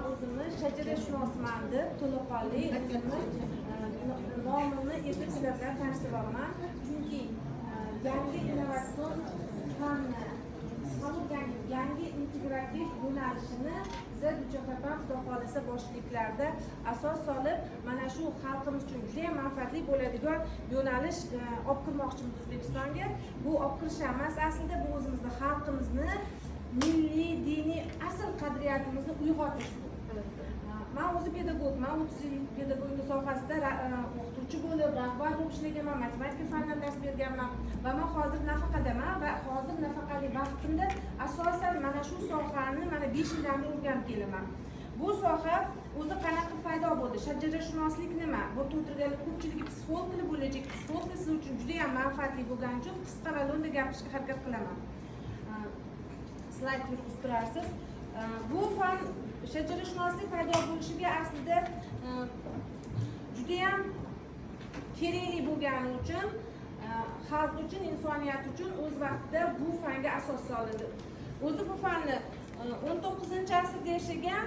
O'zimni shajarashunosman deb to'laqonli o'zimni nomimni etib sizlar bilan tanishtiryapman, chunki yangi innovatsion fanni, psixologiyaning yangi integrativ yo'nalishini biza Gulchehra opam, xudo xohlasa, boshchiliklarida asos solib, mana shu xalqimiz uchun judayam manfaatli bo'ladigan yo'nalish olib kirmoqchimiz O'zbekistonga. Bu olib kirish emas aslida, bu o'zimizni xalqimizni milliy, diniy asl qadriyatimizni uyg'otish bu. Man o'zi pedagogman, 30 yil pedagogika sohasida o'qituvchi bo'lib, rahbar bo'lib ishlaganman, matematika fanidan dars berganman va man hozir nafaqadaman va hozir nafaqali vaqtimda asosan mana shu sohani mana 5 yildan beri o'rganib kelaman. Bu soha o'zi qanaqa paydo bo'ldi, shajarashunoslik nima? Bu yerda o'tirganlar ko'pchiligi psixologlar, bo'lajak psixologlar. Siz uchun judayam manfaatli bo'lgani uchun qisqa va lo'nda gapirishga harakat qilaman. Slayd yurg'izib turarsiz. Bu fan, shajarashunoslik paydo bo'lishiga aslida judayam kerakli bo'lgani uchun xalq uchun, insoniyat uchun o'z vaqtida bu fanga asos solindi. O'zi bu fanni 19-asrda yashagan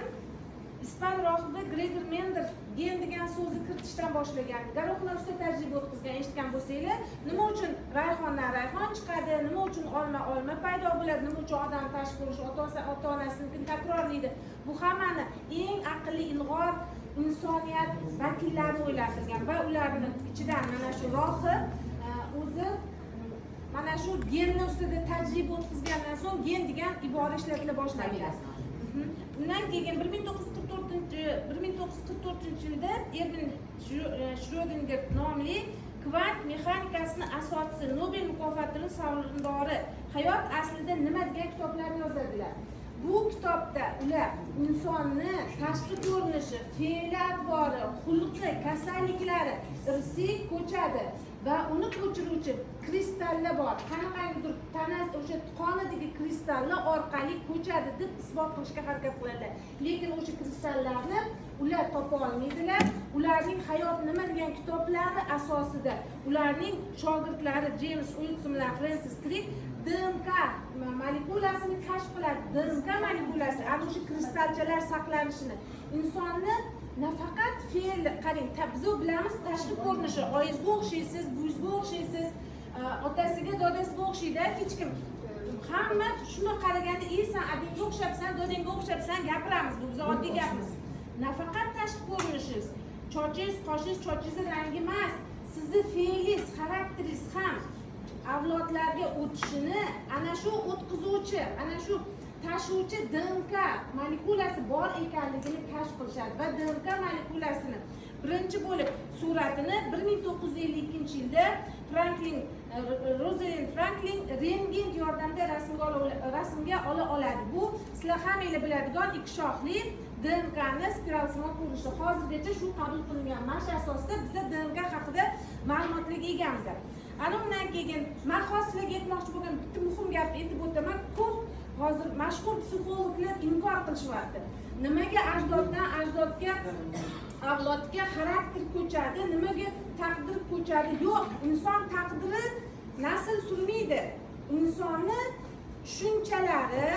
ispan rohibi Gregor Mendel gen degan so'zni kiritishdan boshlagan. Garohlar ustida tajriba o'tkazgan, eshitgan bo'lsanglar. Nima uchun rayhondan rayhon chiqadi, nima uchun olma olma paydo bo'ladi, nima uchun odam tashqi ko'rishi ota onasinikini takrorlaydi? Bu hammani eng aqlli, ilg'or insoniyat vakillarini o'ylantirgan va ularni ichidan mana shu rohib o'zi mana shu genni ustida tajriba o'tkazgandan so'ng gen degan ibora ishlatila boshlangan. Undan keyin 1944-yilda Ervin Shrodinger nomli kvant mexanikasini asoschisi, Nobel mukofotini sovrindori "Hayot aslida nima" degan kitoblarni yozadilar. Bu kitobda ular insonni tashqi ko'rinishi, fe'li atvori, xulqi, kasalliklari irsiy ko'chadi va uni ko'chiruvchi kristallar bor, qanaqangidir tana o'sha qonidagi kristallar orqali ko'chadi deb isbot qilishga harakat qiladilar. Lekin o'sha kristallarni ular topa olmaydilar. Ularning "Hayot nima" degan kitoblari asosida ularning shogirdlari Jeyms Uilson bilan Frensis Krik DNK molekulasini kashf qiladi. DNK molekulasi ana o'sha kristalchalar saqlanishini, insonni nafaqat fe'l, qarang, biz bilamiz, tashqi ko'rinishi, oyingizga o'xshaysiz, buvingizga o'xshaysiz, otasiga, dodasiga o'xshaydi. Hech kim, hamma shuni qaraganda, "Ey, san adangga o'xshabsan, dodangga o'xshabsan" gapiramiz. Bu bizni oddiy gapimiz. Nafaqat tashqi ko'rinishingiz, sochingiz, qoshingiz, sochingizni rangi emas, sizni fe'lingiz, xarakteringiz ham avlodlarga o'tishini ana shu o'tkazuvchi, ana shu tashuvchi DNK molekulasi bor ekanligini kashf qilishadi va DNK molekulasini birinchi bo'lib suratini 1952-yilda Franklin, Rozalind Franklin rentgen yordamida rasmga ola oladi. Bu sizlar hammanglar biladigan ikki shoxli DNKni spiralsimon ko'rinishi. Hozirgacha shu qabul qilingan. Mana shu asosda biza DNK haqida ma'lumotlarga egamiz. Ana undan keyin man hozir sizlarga aytmoqchi bo'lgan bitta muhim gapni aytib o'taman. Ko'p hozir mashhur psixologlar inkor qilishyapti: nimaga ajdoddan ajdodga, avlodga xarakter ko'chadi, nimaga taqdir ko'chadi? Yo'q, inson taqdiri nasl surmaydi. Insonni tushunchalari,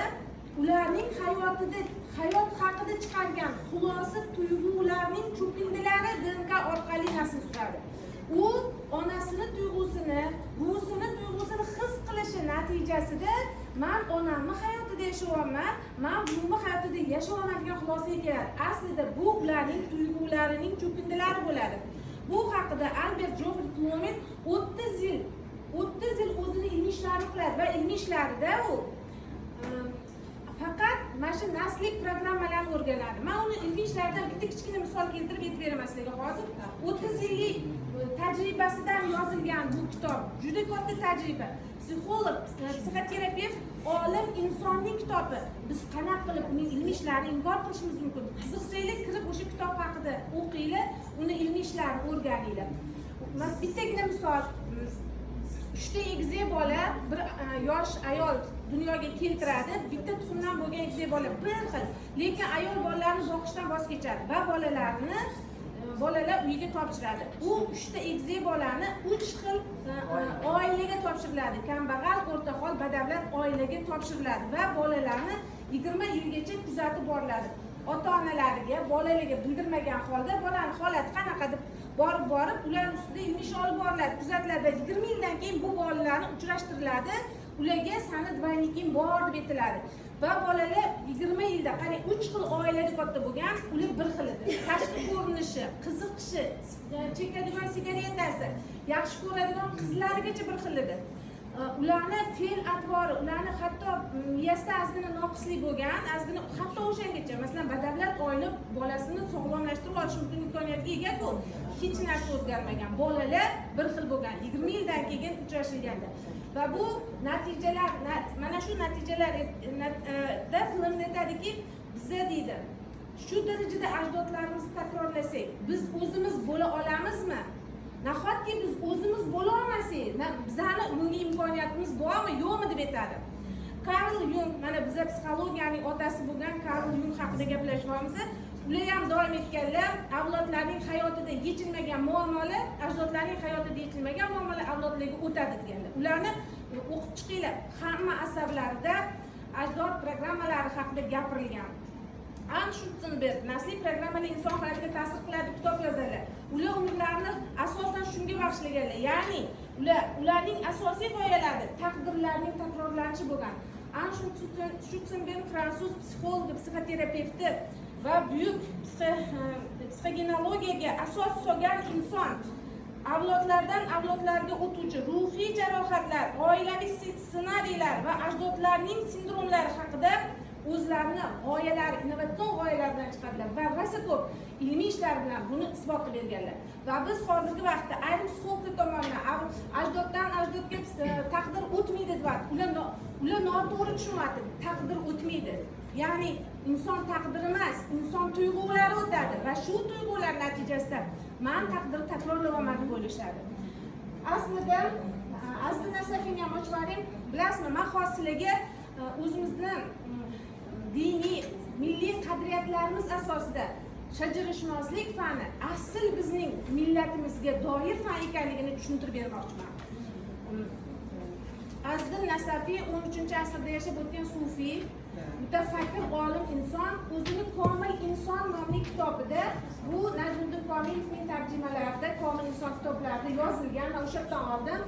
ularning hayotida, hayot haqida chiqargan xulosa, tuyg'ularning cho'kindilari DNK orqali nasl suradi. U onasini tuyg'usini, buvisini tuyg'usini his qilishi natijasida "Man onamni hayotida yashayapman, man buvimni hayotida yashayapman" degan xulosaga keladi. Aslida bu ularning tuyg'ularining cho'kindilari bo'ladi. Bu haqida Albert Jofrid Plomin 30 yil, 30 yil o'zini ilmiy ishlarini qiladi va ilmiy ishlarida u faqat mana shu nasliy programmalarni o'rganadi. Man uni ilmiy ishlaridan bitta kichkina misol keltirib aytib beraman sizlarga hozir. 30 yillik tajribasidan yozilgan bu kitob juda katta tajriba. Psixolog, psixoterapevt, olim insonning kitobi. Biz qanaqa qilib uning ilmiy ishlarini inkor qilishimiz mumkin? Qiziqsanglar, kirib o'sha kitob haqida o'qinglar, uni ilmiy ishlarini o'rganinglar. Bittagina misol: uchta egizak bola bir yosh ayol dunyoga keltiradi. Bitta tuxumdan bo'lgan egizak bola, bir xil, lekin ayol bolalarni boqishdan voz kechadi va bolalarni bolalar uyiga topshiradi. U uchta egizak bolani uch xil oilaga topshiriladi: kambag'al, o'rtahol, badavlat oilaga topshiriladi va bolalarni 20 yilgacha kuzatib boriladi. Ota onalariga, bolalarga bildirmagan holda bolani holati qanaqa deb borib borib ularni ustida ilmiy ish olib boriladi, kuzatiladi va 20 yildan keyin bu bolalarni uchrashtiriladi. Ularga "Sani двойник ing bor" deb aytiladi va bolalar 20 yilda, qarang, uch xil oilada katta bo'lgan, ular bir xil edi: tashqi ko'rinishi, qiziqishi, chekadigan sigaretasi, yaxshi ko'radigan qizlarigacha bir xil edi. Ularni fe'l atvori, ularni hatto miyasida ozgina noqislik bo'lgan, ozgina, hatto o'shangacha, masalan, badavlat oila bolasini sog'lomlashtirib olish mumkin imkoniyatga egaku, hech narsa o'zgarmagan, bolalar bir xil bo'lgan 20 yildan keyin uchrashilganda. Va bu natijalar, mana shu natijalar da Fleming aytadiki, biza, deydi, shu darajada ajdodlarimizni takrorlasak, biz o'zimiz bo'la olamizmi? Nahotki biz o'zimiz bo'la olmasak, bizani bunga imkoniyatimiz bormi, yo'qmi, deb aytadi. Karl Yung, mana biza psixologiyaning otasi bo'lgan Karl Yung haqida gaplashyapmiz. Ular ham doim aytganlar, avlodlarning hayotida yechilmagan muammolar, ajdodlarning hayotida yechilmagan muammolar avlodlarga o'tadi deganlar. Ularni o'qib chiqinglar, hamma asarlarida ajdod programmalari haqida gapirilgan. Ann Schutzenberg "Nasliy programmalar inson hayotiga ta'sir qiladi" kitob yozadilar. Ular umrlarini asosan shunga bag'ishlaganlar, ya'ni ularning asosiy g'oyalari taqdirlarning takrorlanishi bo'lgan. Ann Schutzenberg fransuz psixologi, psixoterapevti va buyuk psixogenologiyaga asos solgan inson. Avlodlardan avlodlarga o'tuvchi ruhiy jarohatlar, oilaviy ssenariylar va ajdodlarning sindromlari haqida o'zlarini g'oyalari, innovatsion g'oyalar bilan chiqadilar va rosa ko'p ilmiy ishlar bilan buni isbot qilib berganlar. Va biz hozirgi vaqtda ayrim psixologlar tomonidan ajdoddan ajdodga taqdir o'tmaydi deyapti. Ular noto'g'ri tushunyapti. Taqdir o'tmaydi, ya'ni inson taqdiri emas, inson tuyg'ulari o'tadi va shu tuyg'ular natijasida man taqdirni takrorlayapman deb o'ylashadi aslida. Aslida Nasafini ham ochib yuboring. Bilasizmi, man hozir sizlarga o'zimizni diniy, milliy qadriyatlarimiz asosida shajarashunoslik fani asl bizning millatimizga doir fan ekanligini tushuntirib bermoqchiman. Azizidin Nasafiy 13-asrda yashab o'tgan sufiy, mutafakkir olim inson o'zini "Komil inson" nomli kitobida, bu Najmiddin Komilovning tarjimalarida, "Komil inson" kitoblarida yozilgan va o'sha yerdan oldim,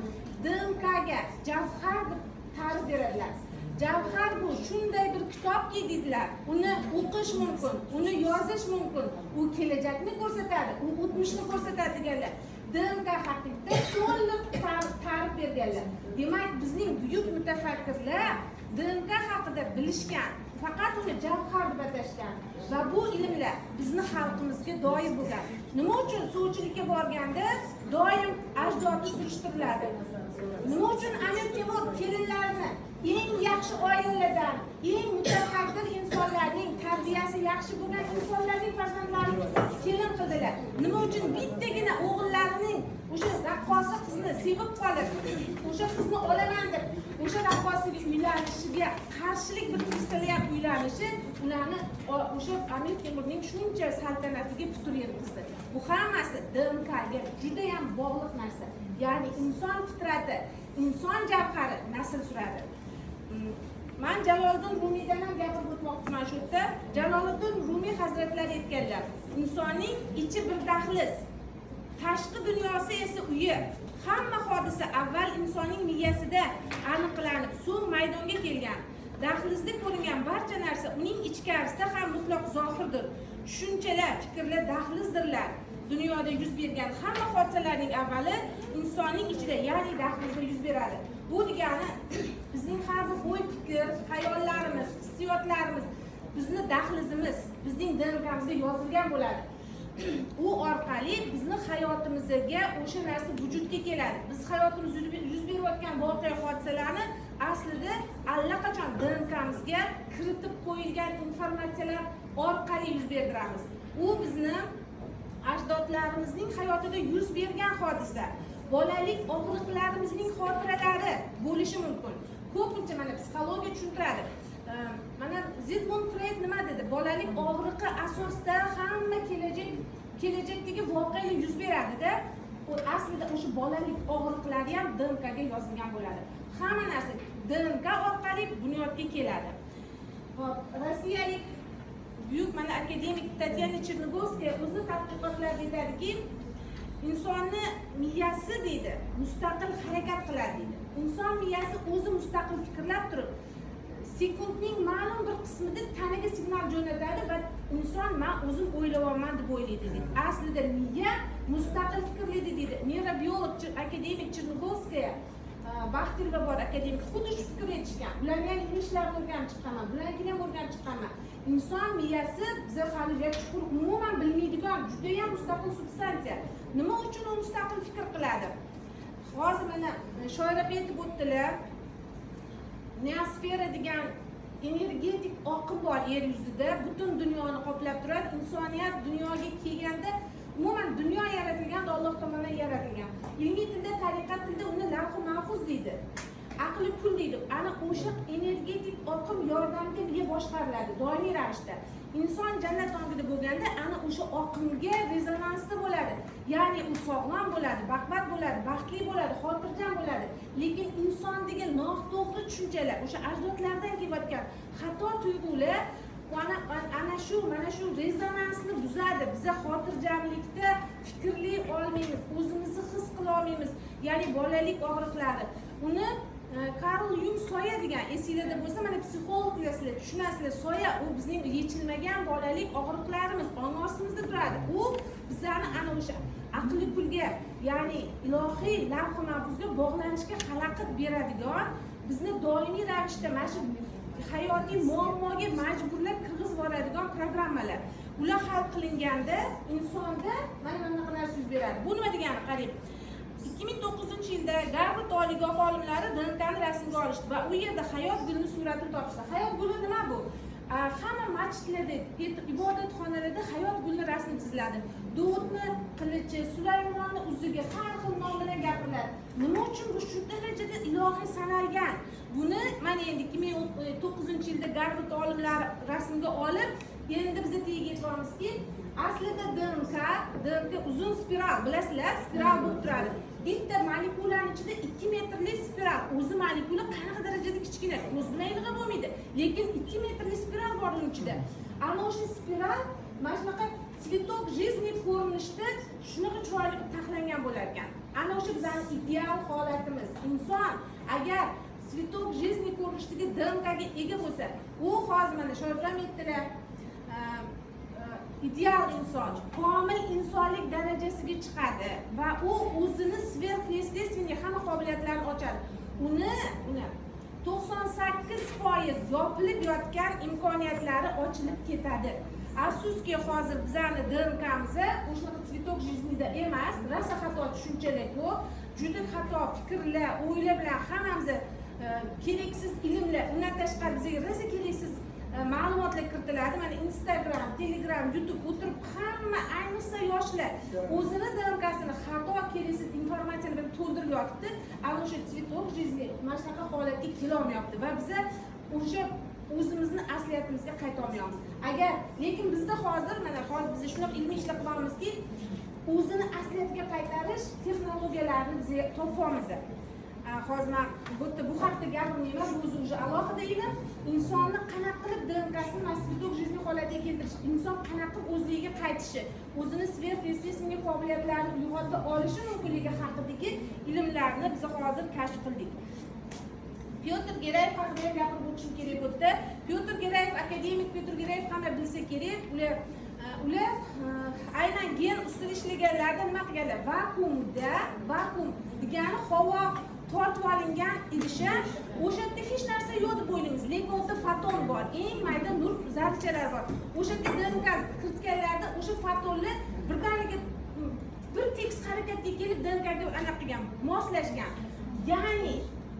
DNKga javhar deb ta'rif beradilar. Javhar bu shunday bir kitobki, deydilar, uni o'qish mumkin, uni yozish mumkin, u kelajakni ko'rsatadi, u o'tmishni ko'rsatadi deganlar. DNK haqida to'liq ta'rif berganlar. Demak, bizning buyuk mutafakkirlar DNK haqida bilishgan, faqat uni javhar deb atashgan va bu ilmlar bizni xalqimizga doir bo'lgan. Nima uchun suvchilikka borganda doim ajdodi surishtiriladi? Nima uchun Amir Temur kelinlarini eng yaxshi oilalardan, eng mutafakkir insonlarning, tarbiyasi yaxshi bo'lgan insonlarning farzandlarini kelin qildilar? Nima uchun bittagina o'g'illarining o'sha raqqosa qizni sevib qolib, o'sha qizni olaman deb o'sha raqqosaga uylanishiga qarshilik bildirsalar ham uylanishi ularni o'sha Amir Temurning shuncha saltanatiga putur yetkazdi? Bu hammasi DNKga judayam bog'liq narsa, ya'ni inson fitrati, inson javhari nasl suradi. Man Jaloliddin Rumiydan ham gapirib o'tmoqchiman shu yerda. Jaloliddin Rumiy hazratlari aytganlar: "Insonning ichi bir dahliz, tashqi dunyosi esa uyi. Hamma hodisa avval insonning miyasida aniqlanib, so'ng maydonga kelgan. Dahlizda ko'ringan barcha narsa uning ichkarisida ham mutlaq zohirdir. Tushunchalar, fikrlar dahlizdirlar. Dunyoda yuz bergan hamma hodisalarning avvali insonning ichida, ya'ni dahlizda yuz beradi." Bu degani bizning har bir o'y fikr xayollarimiz, hissiyotlarimiz bizni dahlizimiz, bizning DNKmizga yozilgan bo'ladi. U orqali bizni hayotimizga o'sha narsa vujudga keladi. Biz hayotimizda yuz berayotgan voqea hodisalarni aslida allaqachon DNKmizga kiritib qo'yilgan informatsiyalar orqali yuz berdiramiz. U bizni ajdodlarimizning hayotida yuz bergan hodisa, bolalik og'riqlarimizning xotiralari bo'lishi mumkin. Ko'pincha mana psixologiya tushuntiradi. Mana Zigmund Freyd nima dedi? Bolalik og'riqi asosida hamma kelajakdagi voqealar yuz beradida. U aslida o'sha bolalik og'riqlari ham DNKga yozilgan bo'ladi. Hamma narsa DNK orqali bunyodga keladi. Hop, rossiyalik Buyuk mana akademik Tatyana Chernigovskaya o'zini tadqiqotlarida aytadiki, insonni miyasi, deydi, mustaqil harakat qiladi, deydi. Inson miyasi o'zi mustaqil fikrlab turib, sekundning ma'lum bir qismida tanaga signal jo'natadi va inson "man o'zim o'ylayapman" deb o'ylaydi, deydi. Aslida miya mustaqil fikrlaydi, deydi. Neyrobiolog akademik Chernigovskaya, Baxtirova bor akademik, xuddi shu fikrni aytishgan. Ularni ham ilmiy ishlarini o'rganib chiqqanman, bularnikini ham o'rganib chiqqanman. Inson miyasi biza hali chuqur umuman bilmaydigan judayam mustaqil substansiya. Nima uchun u mustaqil fikr qiladi? Hozir mana Shoira opa aytib o'tdilar, noosfera degan energetik oqim bor yer yuzida, butun dunyoni qoplab turadi. Insoniyat dunyoga kelganda, umuman dunyo yaratilganda Olloh tomonidan yaratilgan. Ilmiy tilda, tariqat tilida uni lavhi mahfuz deydi, aqli kul deydi. Ana o'sha energetik oqim yordamida miya boshqariladi doimiy ravishda. Inson jannat ongida bo'lganda, ana o'sha oqimga rezonansda bo'ladi, ya'ni u sog'lom bo'ladi, baquvvat bo'ladi, baxtli bo'ladi, xotirjam bo'ladi. Lekin insondagi noto'g'ri tushunchalar, o'sha ajdodlardan kelayotgan xato tuyg'ular ana shu, mana shu rezonansni buzadi. Biza xotirjamlikda fikrlay olmaymiz, o'zimizni his qila olmaymiz, ya'ni bolalik og'riqlari. Uni Karl Yung soya degan, esinglarda bo'lsa, mana psixologlar, sizlar tushunasizlar. Soya u bizning yechilmagan bolalik og'riqlarimiz, ong ostimizda turadi. U bizani ana o'sha aqli kulga, ya'ni ilohiy lavhi mahfuzga bog'lanishga xalaqit beradigan, bizni doimiy ravishda mana shu hayotiy muammoga majburlab kirgizib yuboradigan programmalar. Ular hal qilinganda insonda mana bunaqa narsa yuz beradi. Bu nima degani? Qarang, 2009-yilda Garvard oliygohi olimlari DNKni rasmga olishdi va u yerda hayot gulini suratini topishdi. Hayot guli nima bu? Hamma masjidlarda, ibodatxonalarda hayot gulini rasmi chiziladi. Dovudni qilichi, Sulaymonni uzugi, har xil nom bilan gapiriladi. Nima uchun bu shu darajada ilohiy sanalgan? Buni mana endi 2009-yilda Garvard olimlari rasmga olib, endi biza tagiga aytyapmizki, aslida DNK uzun spiral, bilasizlar, spiral bo'lib turadi. Bitta molekulani ichida 2 metrli spiral. O'zi molekula qanaqa darajada kichkina, ko'z bilan ilg'ab bo'lmaydi, lekin 2 metrli spiral bor uni ichida. Ana o'sha spiral mana shunaqa цветок жизни ko'rinishda shunaqa chiroyli qilib taxlangan bo'lar ekan. Ana o'sha bizani ideal holatimiz. Inson agar цветок жизни ko'rinishidagi DNKga ega bo'lsa, u hozir mana shoirlar aytdilar, ideal inson, komil insonlik darajasiga chiqadi va u o'zini сверхъестественный hamma qobiliyatlarini ochadi. Uni 98% yopilib yotgan imkoniyatlari ochilib ketadi. Afsuski, hozir bizani DNKmiz o'shunaqa цветок жизни da emas, rosa xato tushunchalar ko'p, juda xato fikrlar, o'ylar bilan hammamiz keraksiz ilmlar, undan tashqari bizga rosa keraksiz ma'lumotlar kiritiladi. Mana Instagram, Telegram, YouTube, o'tirib hamma, ayniqsa yoshlar o'zini DNKsini xato, keraksiz informatsiyalar bilan to'ldirib yotibdi. Ana o'sha цветок жизни mana shunaqa holatga kelolmayapti va biza o'sha o'zimizni asliyatimizga qaytolmayapmiz. Agar lekin bizda hozir, mana hozir biz shunaqa ilmiy ishlar qilyapmizki, o'zini asliyatiga qaytarish texnologiyalarini biz topyapmiz. Hozir man bu yerda bu haqda gapirmayman, bu o'zi уже alohida ilm. Insonni qanaqa qilib DNKsini mana цветок жизни holatiga keltirish, inson qanaqa qilib o'zligiga qaytishi, o'zini сверхъестественный qobiliyatlarini uyg'ota olishi mumkinligi haqidagi ilmlarni biz hozir kashf qildik. Pyotr Gerayev haqida ham gapirib o'tishim kerak bu yerda. Pyotr Gerayev, akademik Pyotr Gerayev, hamma bilsa kerak. Ular aynan gen ustida ishlaganlarida nima qilganlar? Vakuumda, vakuum degani havo tortib olingan idishi, o'sha yerda hech narsa yo'q deb o'ylaymiz, lekin u yerda foton bor, eng mayda nur zarrachalari bor. O'sha yerga DNK kiritganlarida o'sha fotonlar birdaniga bir tekis harakatga kelib, DNKga anaqa qilgan, moslashgan. Ya'ni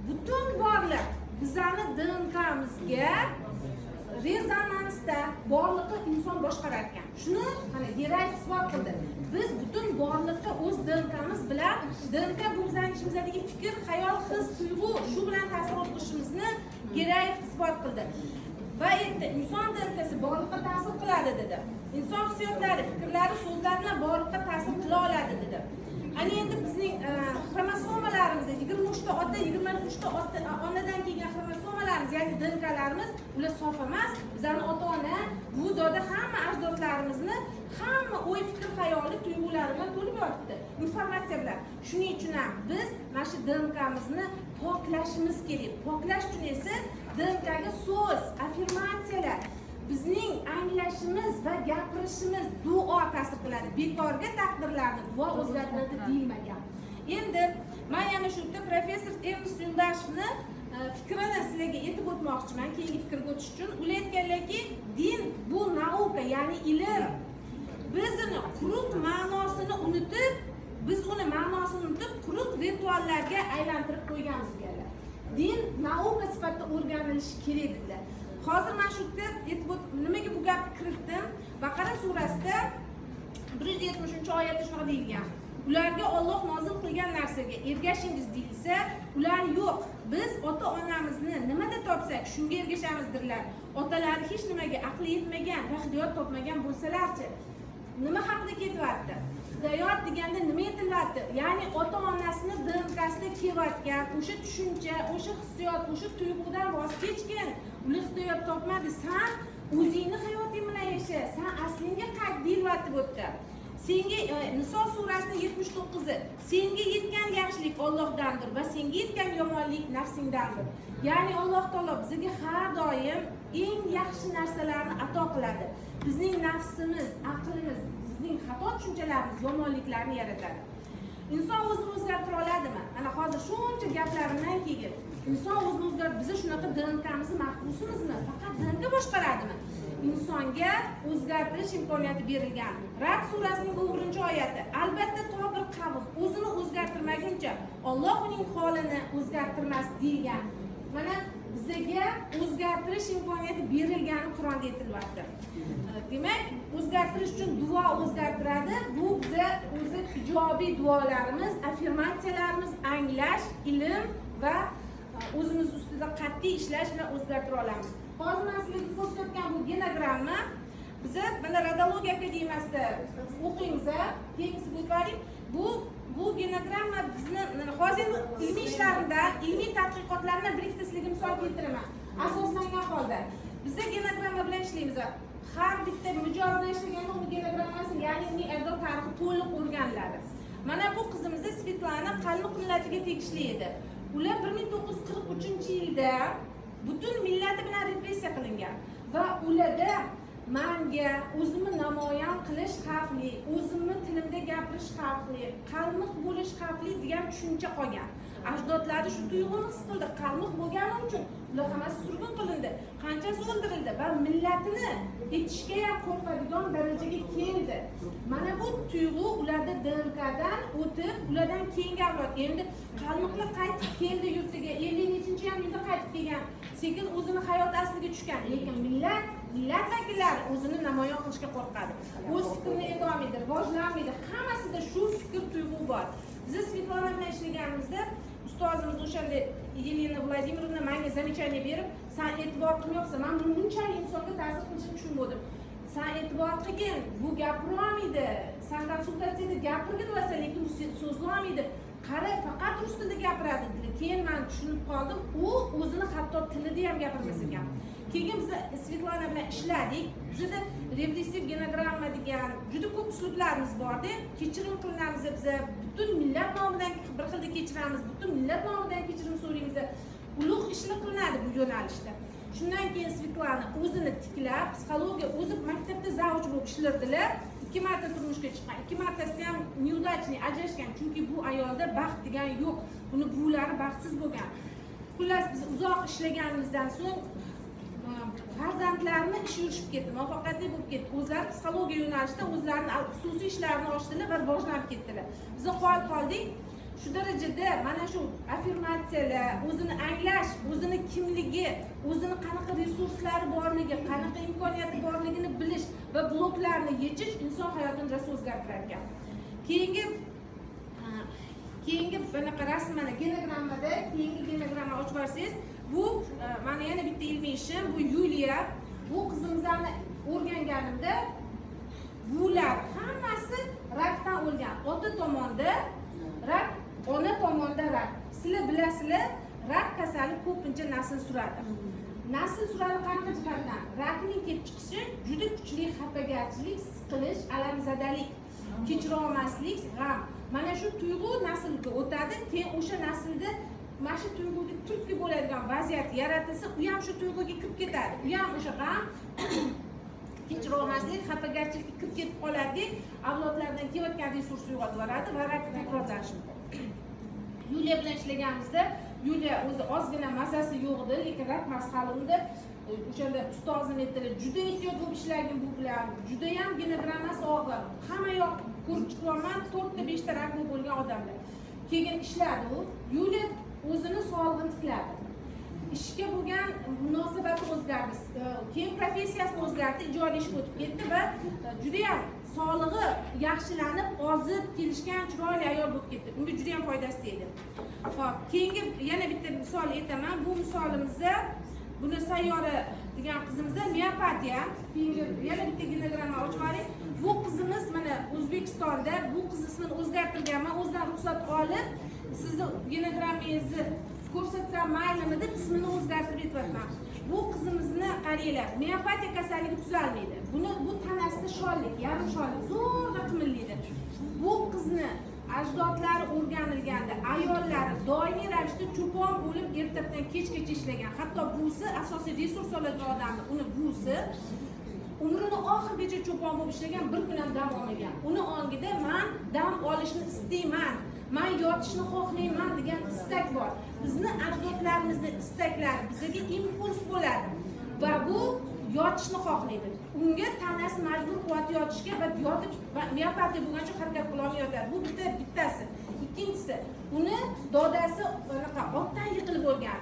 butun borliq bizani DNKmizga rezonansda, borliqni inson boshqarar ekan. Shuni mana Gerayev isbot qildi. Biz butun borliqqa o'z DNKmiz bilan, DNK bu bizani ichimizdagi fikr, xayol, his, tuyg'u, shu bilan ta'sir o'tkazishimizni Gerayev isbot qildi va aytdi, inson DNKsi borliqqa ta'sir qiladi, dedi. Inson hissiyotlari, fikrlari, so'zlari bilan borliqqa ta'sir qila oladi, dedi. Ana endi bizning xromosomalarimiz 23 ta ota, 23 ta onadan kelgan xromosomalarimiz. ya'ni DNKlarimiz, ular sof emas. Bizani ota ona, buvi, doda, hamma ajdodlarimizni hamma o'y, fikr, xayoli, tuyg'ulari bilan to'lib yotibdi, informatsiya bilan. Shuning uchun ham biz mana shu DNKmizni poklashimiz kerak. Poklash uchun esa DNKga so'z, affirmatsiyalar, bizning anglashimiz va gapirishimiz, duo ta'sir qiladi. Bekorga taqdirlarni duo o'zgartiradi deyilmagan. Endi man yana shu yerda professor Ernst Yuldoshevni fikrini sizlarga aytib o'tmoqchiman keyingi fikrga o'tish uchun. Ular aytganlarki, din bu наука, ya'ni ilm. Biz uni quruq ma'nosini unutib, biz uni ma'nosini unutib, quruq rituallarga aylantirib qo'yganmiz, deganlar. Din наука sifatida o'rganilishi kerak, dedilar. Hozir man shu yerda aytib nimaga bu gapni kiritdim? Baqara surasida 170-oyatda shunaqa deyilgan: ularga Olloh nozil qilgan narsaga ergashingiz deyilsa, ular yo'q, biz ota onamizni nimada topsak, shunga ergashamiz dedilar. Otalari hech nimaga aqli yetmagan va hidoyat topmagan bo'lsalarchi? Nima haqida ketyapti? Hidoyat deganda nima aytilyapti? Ya'ni ota onasini DNKsida kelayotgan o'sha tushuncha, o'sha hissiyot, o'sha tuyg'udan voz kechgin. Ular hidoyat topmadi, san o'zingni hayoting bilan yasha, san aslingga qayt, deyilyapti bu yerda. Senga Niso surasini 79-i: senga yetgan yaxshilik Ollohdandir va senga yetgan yomonlik nafsingdandir. Ya'ni Alloh taolo bizga har doim eng yaxshi narsalarni ato qiladi. Bizning nafsimiz, aqlimiz, bizning xato tushunchalarimiz yomonliklarni yaratadi. Inson o'zini o'zgartira oladimi? Mana hozir shuncha gaplarimdan keyin inson o'zini o'zgart, biza shunaqa DNKmizni mahbusimizmi? Faqat DNK boshqaradimi? Insonga o'zgartirish imkoniyati berilgan. Rad surasining 11-oyati: albatta, to bir qavm o'zini o'zgartirmaguncha, Olloh uning holini o'zgartirmas, deyilgan. Mana bizaga o'zgartirish imkoniyati berilgani Qur'onda aytilyapti. Demak, o'zgartirish uchun duo o'zgartiradi. Bu biza o'zi ijobiy duolarimiz, affirmatsiyalarimiz, anglash, ilm va o'zimiz ustida qat'iy ishlash bilan o'zgartira olamiz. Hozir man sizlarga ko'rsatgan bu genogramma, biza mana Rodologiya akademiyasida o'qiymiz. Keyingisiga o'tib, bu genogramma bizni mana hozir endi ilmiy ishlarimda, ilmiy tadqiqotlarimdan bir ikkita sizlarga misol keltiraman asoslangan holda. Biza genogramma bilan ishlaymiz. Har bitta mijoz bilan ishlaganda uni genogrammasi, ya'ni uning ajdod tarixi to'liq o'rganiladi. Mana bu qizimiz Svetlana qalmiq millatiga tegishli edi. Ular 1943-yilda butun millati bilan repressiya qilingan va ularda manga o'zimni namoyon qilish xavfli, o'zimni tilimda gapirish xavfli, qalmiq bo'lish xavfli degan tushuncha qolgan. Ajdodlari shu tuyg'uni his qildi. Qalmiq bo'lgani uchun ular hammasi surgun qilindi, qanchasi o'ldirildi va millatini aytishga ham qo'rqadigan darajaga keldi. Mana bu tuyg'u ularda DNKdan o'tib, ulardan keyingi avlod, endi qalmiqlar qaytib keldi yurtiga, 50 nechinchi ham yilda qaytib kelgan, sekin o'zini hayot asliga tushgan, lekin millat vakillari o'zini namoyon qilishga qo'rqadi, o'z fikrini aytolmaydi, rivojlanmaydi. Hammasida shu fikr, tuyg'u bor. Biz Svetlana bilan ishlaganimizda ustozimiz o'shanda Елена Vladimirovna manga замечание berib, san e'tibor qilmayapsan, man buni bunchalik insonga ta'sir qilishini tushunmadim, san e'tibor qilgin, bu gapirolmaydi, san konsultatsiyada gapirgin desa, lekin so'zlolmaydi, qara, faqat rus tilida gapiradi, dedi. Keyin man tushunib qoldim, u o'zini hatto tilida ham gapirmas ekan. Keyin biz Svetlana bilan ishladik. Bizada regressiv genogramma degan juda ko'p uslublarimiz borda. Kechirim qilinamiz, biza butun millat nomidan bir xilda kechiramiz, butun millat nomidan kechirim so'raymiz. Ulug' ishlar qilinadi bu yo'nalishda. Shundan keyin Svetlana o'zini tiklab, psixologiya, o'zi maktabda завуч bo'lib ishlardilar. Ikki marta turmushga chiqqan, ikki martasida ham неудачный, ajrashgan, chunki bu ayolda baxt degan yo'q, buni buvilari baxtsiz bo'lgan. Xullas, biz uzoq ishlaganimizdan so'ng farzandlarini ishi yurishib ketdi, muvaffaqiyatli bo'lib ketdi. O'zlari psixologiya yo'nalishida o'zlarini xususiy ishlarini ochdilar va rivojlanib ketdilar. Biz qoyil qoldik shu darajada. Mana shu affirmatsiyalar, o'zini anglash, o'zini kimligi, o'zini qanaqa resurslari borligi, qanaqa imkoniyati borligini bilish va bloklarni yechish inson hayotini rosa o'zgartirar ekan. Keyingi bunaqa rasm, mana genogrammada keyingi genogramma ochib yuborsangiz, bu mana yana bitta ilmiy ishim. Bu Yuliya. Bu qizimizni o'rganganimda bular hammasi rakdan o'lgan. Ota tomonda rak, ona tomonda rak. Sizlar bilasizlar. Rak kasali ko'pincha nasl suradi. Nasl suradi qanaqa jihatdan? Rakning kelib chiqishi juda kuchli xafagarchilik, siqilish, alamzadalik, kechira olmaslik, g'am. Mana shu tuyg'u naslga o'tadi, keyin o'sha naslda mana shu tuyg'uga turtki bo'ladigan vaziyat yaratilsa, u ham shu tuyg'uga kirib ketadi. U ham o'sha g'am, kechira olmaslik, xafagarchilikka kirib ketib qoladi, avlodlardan kelayotgan resursni yo'qotib yuboradi va rak takrorlanishi mumkin. Yuliya bilan ishlaganimizda, Yuliya o'zi ozgina mazasi yo'q edi, lekin rak emas hali unda. O'shanda ustozim aytdilar, juda ehtiyot bo'lib ishlagin bu bilan, judayam genogrammasi og'ir, hamma yoq ko'rib chiqyapman, 4ta 5ta rak bo'lgan odamlar. Keyin ishladi u. Yuliya o'zini sog'lig'ini tikladi, ishga bo'lgan munosabati o'zgardi, keyin professiyasini o'zgardi, ijodiy ishga o'tib ketdi va judayam sog'lig'i yaxshilanib, ozib, kelishgan, chiroyli ayol bo'lib ketdi. Unga judayam foydasi tegdi. Ho'p, keyingi yana bitta misol aytaman. Bu misolimizda, buni Sayyora degan qizimizda miopatiya. Keyingi yana bitta genogramma ochib yuboring. Bu qizimiz mana O'zbekistonda, bu qiz ismini o'zgartirganman, o'zidan ruxsat olib, sizni genogrammangizni ko'rsatsam maylimi deb ismini o'zgartirib aytyapman. Bu qizimizni qaranglar, miopatiya kasalligi tuzalmaydi. Buni bu tanasida shollik, yarim shollik, zo'rg'a qimillaydi. Bu qizni ajdodlari o'rganilganda, ayollari doimiy ravishda cho'pon bo'lib ertadan kechgacha ishlagan. Hatto buvisi, asosiy resurs oladigan odamni, uni buvisi umrini oxirigacha cho'pon bo'lib ishlagan, bir kun ham dam olmagan. Uni ongida man dam olishni istayman, man yotishni xohlayman degan istak bor. Bizni ajdodlarimizni istaklari bizga impuls bo'ladi va bu yotishni xohlaydi. Unga tanasi majbur qilyapti yotishga va yotib miopatiya bo'lgancha harakat qilolmay yotadi. Bu bittasi. Ikkinchisi, uni dodasi anaqa otdan yiqilib o'lgan.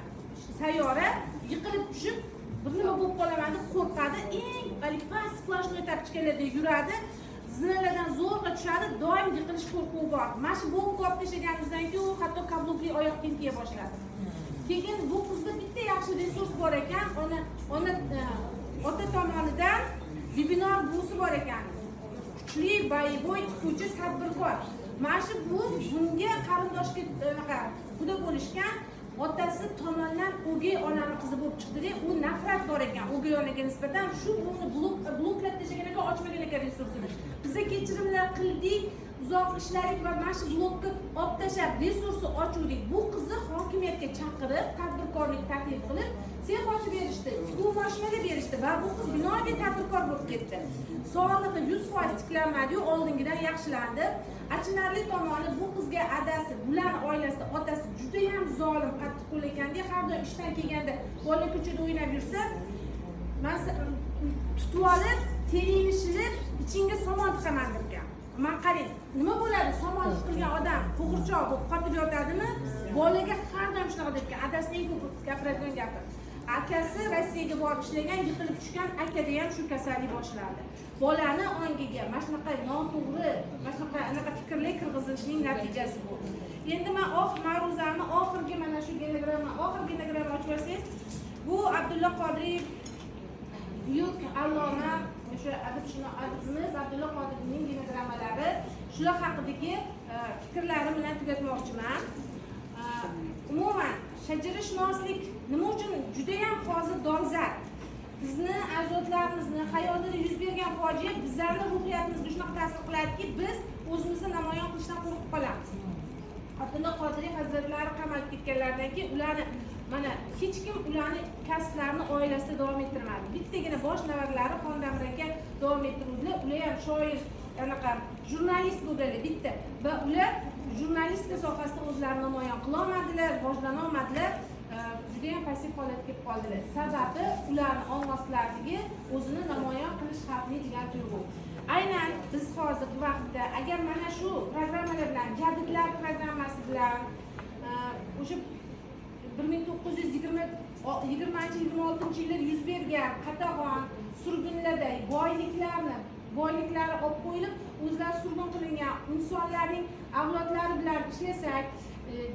Sayyora yiqilib tushib bir nima bo'lib qolaman deb qo'rqadi. Eng haligi past сплошной тапочка larda yuradi, zinalardan zo'rg'a tushadi, doim yiqilish qo'rquvi bor. Mana shu bobka olib tashlaganimizdan keyin u hatto каблук li oyoq kiyim kiya boshladi. Keyin bu qizda bitta yaxshi resurs bor ekan, ona ota tomonidan Bibinor buvisi bor ekan, kuchli боевой tikuvchi, tadbirkor. Mana shu bu bunga qarindoshga anaqa quda bo'lishgan, otasi tomondan o'gay onani qizi bo'lib chiqdida, u nafrat bor ekan o'gay onaga nisbatan. Shu buni bloklab tashlagan ekan, ochmagan ekan resursini. Biza kechirimlar qildik, uzoq ishladik va mana shu blokni olib tashlab, resursni ochuvdik. Bu qizni hokimiyatga chaqirib, tadbirkorlik taklif qilib, sex ochib berishdi, tikuv mashinalar berishdi va bu qiz binoga tadbirkor bo'lib ketdi. Sog'lig'i 100% tiklanmadiyu, oldingidan yaxshilandi. Achinarli tomoni, bu qizga adasi, bularni oilasida otasi judayam zolim, qattiqqo'l ekanda, har doim ishdan kelganda bola ko'chada o'ynab yursa, man tutib olib, teringni shilib, ichingga somon tiqaman derkan. Man qarang, nima bo'ladi somon tiqilgan odam qo'g'irchoq bo'lib qotib yotadimi? Bolaga har doim shunaqa derkan. Adasining eng ko'p gapiradigan gapi. Akasi Rossiyaga borib ishlagan, yiqilib tushgan, akada ham shu kasallik boshlandi. Bolani ongiga mana shunaqa noto'g'ri, mana shunaqa anaqa fikrlar kirgizilishining natijasi bu. Endi man ma'ruzamni oxirgi mana shu genogramma, oxirgi genogramma ochib olsangiz, bu Abdulla Qodiriy, buyuk alloma, o'sha adibimiz Abdulla Qodiriyning genogrammalari, shular haqidagi fikrlarim bilan tugatmoqchiman. Umuman shajarashunoslik nima uchun judayam hozir dolzarb? Bizni ajdodlarimizni hayotida yuz bergan fojia bizlarni ruhiyatimizga shunaqa ta'sir qiladiki, biz o'zimizni namoyon qilishdan qo'rqib qolamiz. Abdulla Qodiriy hazratlari qamalib ketganlaridan keyin ularni mana hech kim ularni kasblarini oilasida davom ettirmadi. Bittagina bosh nevaralari Xondamir aka davom ettiruvdilar. Ular ham shoir, anaqa jurnalist bo'lganlar bitta va ular jurnalistika sohasida o'zlarini namoyon qilolmadilar, rivojlana olmadilar, judayam passiv holatga kelib qoldilar. Sababi ularni ong ostlaridagi o'zini namoyon qilish xavfli degan tuyg'u. Aynan biz hozirgi vaqtda agar mana shu programmalar bilan, jadidlar programmasi bilan, o'sha 1920, 20-26-yillar yuz bergan qatag'on, surgunlarda boyliklari olib qo'yilib, o'zlari surgun qilingan insonlarning avlodlari bilan ishlasak,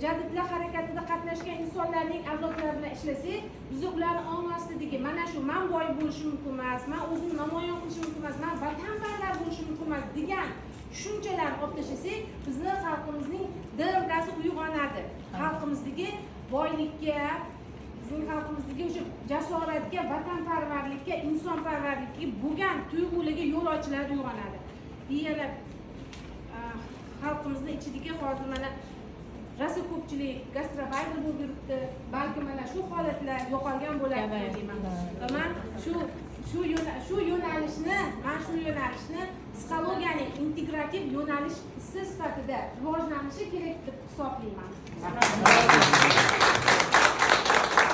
jadidlar harakatida qatnashgan insonlarning avlodlari bilan ishlasak, biz ularni ong ostidagi mana shu man boy bo'lishim mumkin emas, man o'zimni namoyon qilishim mumkin emas, man vatanparvar bo'lishim mumkin emas degan tushunchalarni olib tashlasak, bizni xalqimizning DNKsi uyg'onadi, xalqimizdagi Boylikka, bizning xalqimizdagi o'sha jasoratga, vatanparvarlikka, insonparvarlikka bo'lgan tuyg'ularga yo'l ochiladi, uyg'onadi. И yana xalqimizni ichidagi hozir mana rosa ko'pchilik гастарбайтер bo'lib yuribdi, balki mana shu holatlar yo'qolgan bo'ladi deb o'ylayman. Va man shu yo'nalishni psixologiyaning integrativ yo'nalishi sifatida rivojlanishi kerak deb hisoblayman.